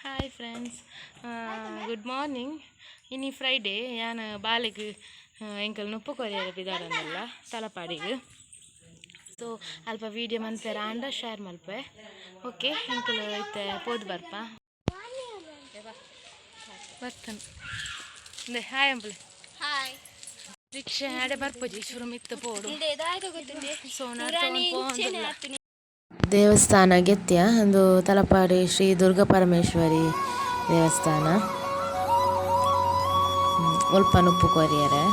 Hi friends, good morning. ಇನಿ Friday. ಯಾನ್ ಬಾಲೆಗ್ ಎಂಕಲ್ ನುಪ್ಪು ಕೊರಿಯರೆ ಪಿದಾಡೊಂದುಲ್ಲ ತಲಪಾಡಿಗ್. ಸೊ ಅಲ್ಪ ವೀಡಿಯೋ ಮನ್ಪೆರ ಆಂಡ ಶೇರ್ ಮಲ್ಪೆ. ಓಕೆ, ಎಂಕುಲು ಇತ್ತೆ ಪೋದು ಬರ್ಪ. ಬರ್ತನೆ. ಹಾಯ್ ಅಂಬುಲೆ. ಹಾಯ್. ರಿಕ್ಷಾ ಆಡೆ ಬರ್ಪುಜಿ, ಶುರು ಮಿತ್ತು ಪೋಡು. ಸೊ ದೇವಸ್ಥಾನ ಗೆತ್ಯ ಒಂದು ತಲಪಾಡಿ ಶ್ರೀ ದುರ್ಗಾ ಪರಮೇಶ್ವರಿ ದೇವಸ್ಥಾನ. ಒಲ್ಪ ನುಪ್ಪು ಕೊರಿಯರೆ.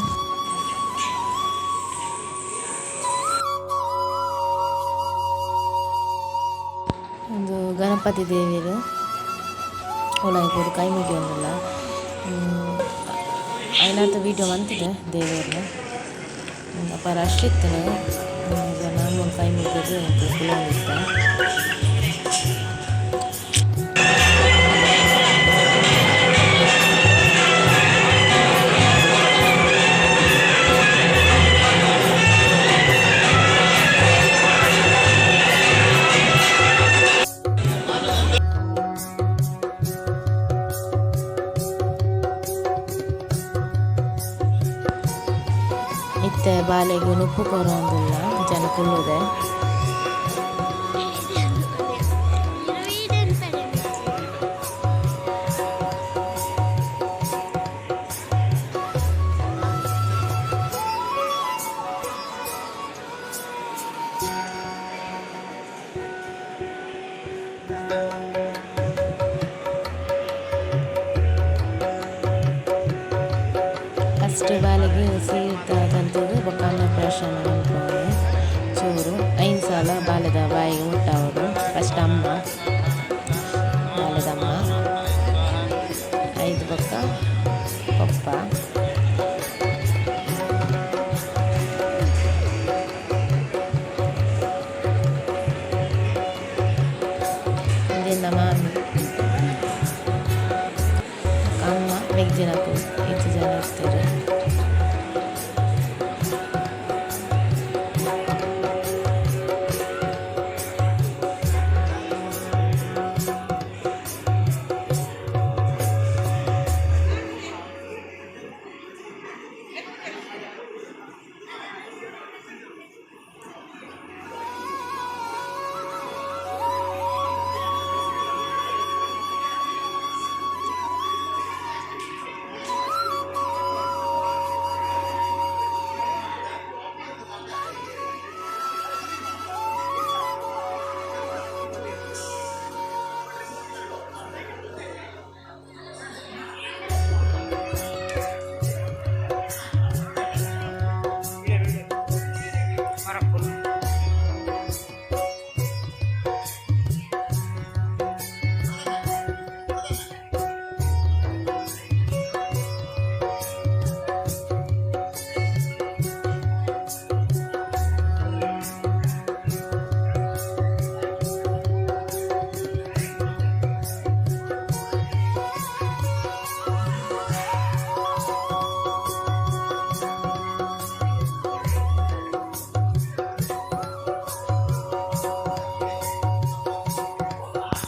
ಒಂದು ಗಣಪತಿ ದೇವೆರ್ ಉಲಾಯಿ ಪೋದು ಕೈ ಮುಗಿಯೊಂದುಲ್ಲ. ಐನಾತ್ ವೀಡಿಯೋ ಮಂತಿದೆ ದೇವೆರ್ನ. ಅಪ ರಶ್ ಇತ್ತುಂಡು. ಜನ ಮೂಲು ಕೈ ಮುಗಿದು ಕುಲೊಂದಿತ್ತ. ಇತ್ತೆ ಬಾಲೆಗ್ ನುಪ್ಪು ಕೊರೊಂದುಲ್ಲ, ಜನ ಕುಲ್ಲುದೆ. ಫಸ್ಟ್ ಬಾಲೆಗ್ ಸೀತ ತಂತುದು ಬೊಕ್ಕ ಅನ್ನಪ್ರಾಶನ ಮನ್ಪುನು. ಚೂರು 5 ಸಲ ಬಾಲೆದ ಬಾಯಿಗ್ ಮುಟ್ಟಾವೊಡು. ಫಸ್ಟ್ ಅಮ್ಮ, ಬಾಲೆದಮ್ಮ, 5 ಬೊಕ್ಕ ಪೊಪ್ಪ. ಇಂದೆನ್ನ ಮಾಮಿ, ಅಮ್ಮ, ಮೆಗ್ದಿನಕುಲು ಈತ್ ಜನ ಇತ್ತೆರ್.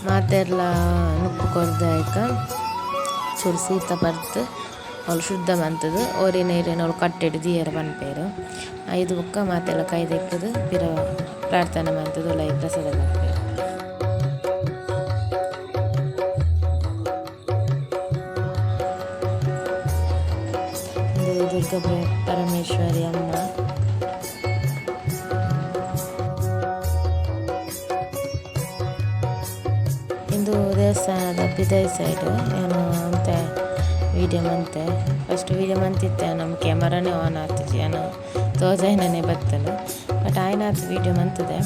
ಮಾತೆರ್ಲ ನುಪ್ಪು ಕೊರ್ದು ಚೂರು ಸೀತ ಪರ್ದ್ ಅವ್ಲು ಶುದ್ಧ ಮಂತುದು ಒರಿನ ಇರೆನ್ ಅವ್ಲು ಕಟ್ಟೆಡ್ ದೀಯೆರೆ ಪನ್ಪೆರ್. ಐದು ಬೊಕ್ಕ ಮಾತೆರ್ಲ ಕೈ ದೆಕ್ಕುದು ಪಿರ ಪ್ರಾರ್ಥನೆ ಮಂತುದು ಉಲಾಯಿ ಪ್ರಸಾದ ಕೊರ್ಪೆರ್. ಉಂದು ದುರ್ಗಾ ಪರಮೇಶ್ವರಿ ಅಮ್ಮ. ಇಂದು ದೇವಸ್ಥಾನದ ಪಿದಾಯಿ ಸೈಡ್. ಯಾನ್ ಒಂತೆ ವೀಡಿಯೋ ಮಂತೆ. ಫಸ್ಟ್ ವೀಡಿಯೋ ಮಂತಿತ್ತೆ, ನಮ್ಮ ಕ್ಯಾಮರಾನೇ ಆನ್ ಆತಿಜಿ. ಯಾನ್ ತೋಜಾಯಿನನೆ ಬತ್ತುಂಡು, ಬಟ್ ಆಯ್ನಾತ್ ವೀಡಿಯೋ ಮಂತುದೆ.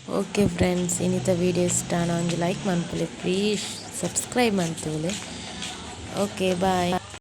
ಓಕೆ ಫ್ರೆಂಡ್ಸ್, ಇನ್ನಿತ ವಿಡಿಯೋ ಇಷ್ಟ ಆಂಡ ಒಂಜಿ ಲೈಕ್ ಮನ್ಪುಲೆ, ಪ್ಲೀಸ್ ಸಬ್ಸ್ಕ್ರೈಬ್ ಮನ್ಪುಲೆ. Okay, bye.